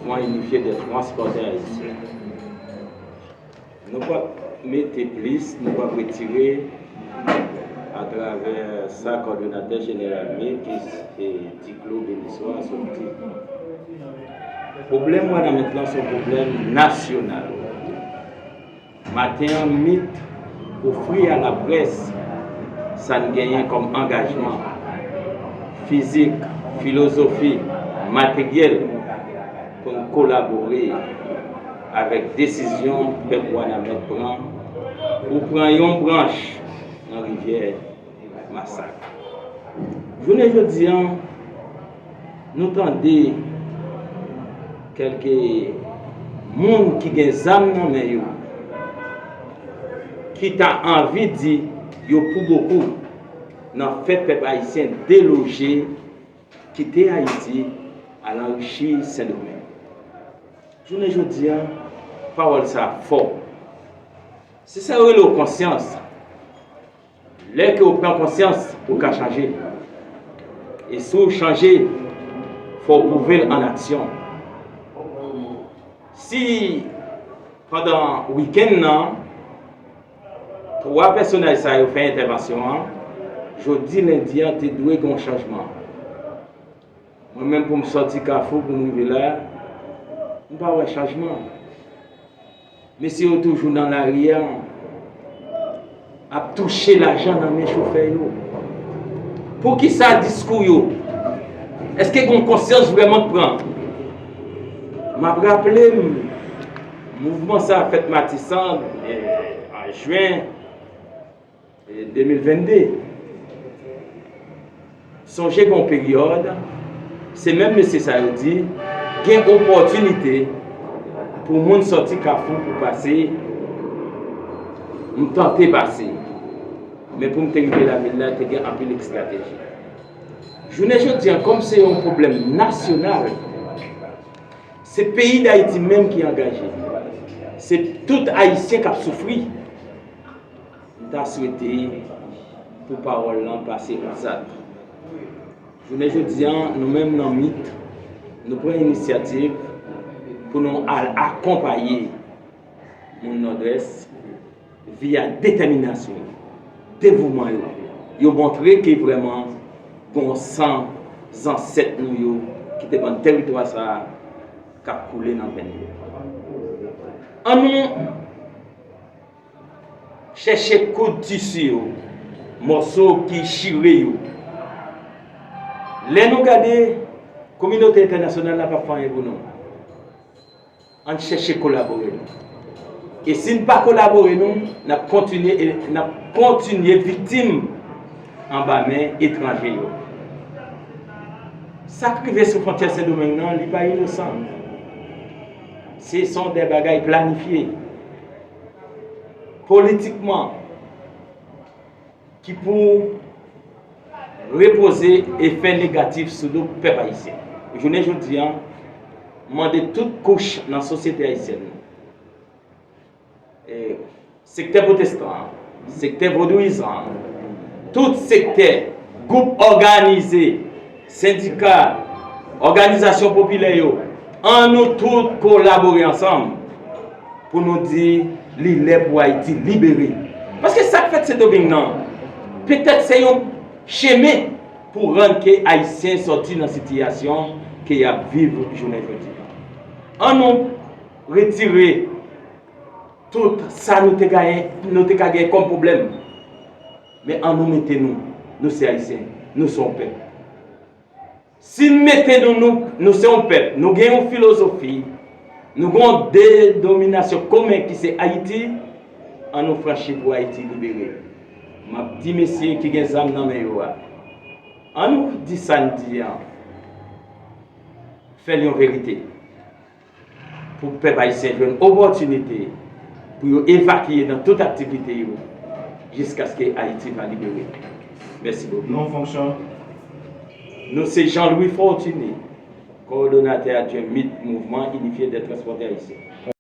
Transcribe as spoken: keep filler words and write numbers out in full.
Mouvman Inifye dè Transpòtè Ayisyen. Nou p ap mete plis, nou p ap retire atravè sa kòdonatè jeneral MIT, e, Ticlo Benissoir sot di. Pwoblèm Wanament lan se yon pwoblèm nasyonal. Maten an, MIT ofri a laprès sa n genyen kòm angajman fizik, filozofi, materyèl pou n kolabore avèk desizyon pèp Wanament pran pou pran yon branch nan rivyè Masak. Jounen jodi a, nou tande kèlke moun ki gen zam nan men yo, ki ta anvi di yo pou bokou nan fè pèp ayisyen deloje, kite Ayiti, al anrichi Sendomeng. Jounen jodi a, pawòl sa a fò. Se sa yo rele w konsyans. Lè ke w pran konsyans, ou ka chanje. E si w chanje, fò w pwouve l an aksyon. Si pandan wikenn nan, twa pèsonaj sa yo fè entèvansyon an, jodi lendi an te dwe gen yon chanjman. Mwen menm, pou m sòti Kafou pou m rive la, m pa wè chanjman. Mesye yo toujou nan lari a, ap touche lajan nan men chofè yo. Poukisa diskou yo? Èske gen yon konsyans vrèman k pran? M ap raple m, mouvman sa a fèt Matisan, e, an jen, e, de mil venn de. Sonje gen yon peryòd, se menm mesye sa yo di, gen opòtinite pou moun sòti Kafou pou pase, m tante pase. Men pou m te rive lavil la, te gen anpil estrateji. Jounen jodi a, kòm se yon pwoblèm nasyonal, se peyi Dayiti menm ki angaje. Se tout Ayisyen k ap soufri. M ta swete pou pawòl lan pase o zak. Jounen jodi a, nou menm nan MIT, nou pran inisyativ pou nou al akonpaye moun Nòdwès via detèminasyon yo, devouman yo. Yo montre ke vrèman gen yon san zansèt nou yo ki te ban n tèritwa sa a k ap koule nan venn yo. Ann nou chèche koud tisi yo, mòso ki chire yo. Lè nou gade, kominote entènasyonal la p ap fè anyen pou nou. Ann chèche kolabore nou. E si n pa kolabore nou, n ap kontinye, e n ap kontinye viktim anba men etranje yo. Sa k rive sou fwontyè Sendomeng nan, li pa inosan. Se, se yon de bagay planifye. Politikman, ki pou repoze efè negatif sou do pèp ayisyen. Jounen jodi a, m mande tout kouch nan sosyete ayisyèn nan, e, sektè pwotestan an, sektè vodouyizan an, tout sektè, gwoup òganize, sendika, òganizasyon popilè yo, ann nou tout kolabore ansanm pou nou di li lè pou Ayiti libere. Paske sa k fèt Sendomeng nan, petèt se yon chemen pou rann ke Ayisyen sòti nan sitiyasyon ke y ap viv jounen jodi a. Ann nou retire tout sa nou te genyen, nou te ka genyen kòm pwoblèm. Men ann nou mete nou, nou se Ayisyen, nou se yon pèp. Si n mete nou, nou, nou se yon pèp, nou gen yon filozofi, nou gen yon denominasyon komen ki se Ayiti, ann nou franchi pou Ayiti libere. M ap di mesye ki gen zam nan men yo a, ann nou di sa n di an, fè l yon verite. Pou pèp ayisyen jwenn opòtinite pou yo evakye nan tout aktivite yo jiskaske Ayiti va libere. Mèsi bokou. Non fonksyon. Nou se Jean Louis Fortuné, kowòdonatè adjwen MIT, Mouvman Inifye dè Transpòtè Ayisyen.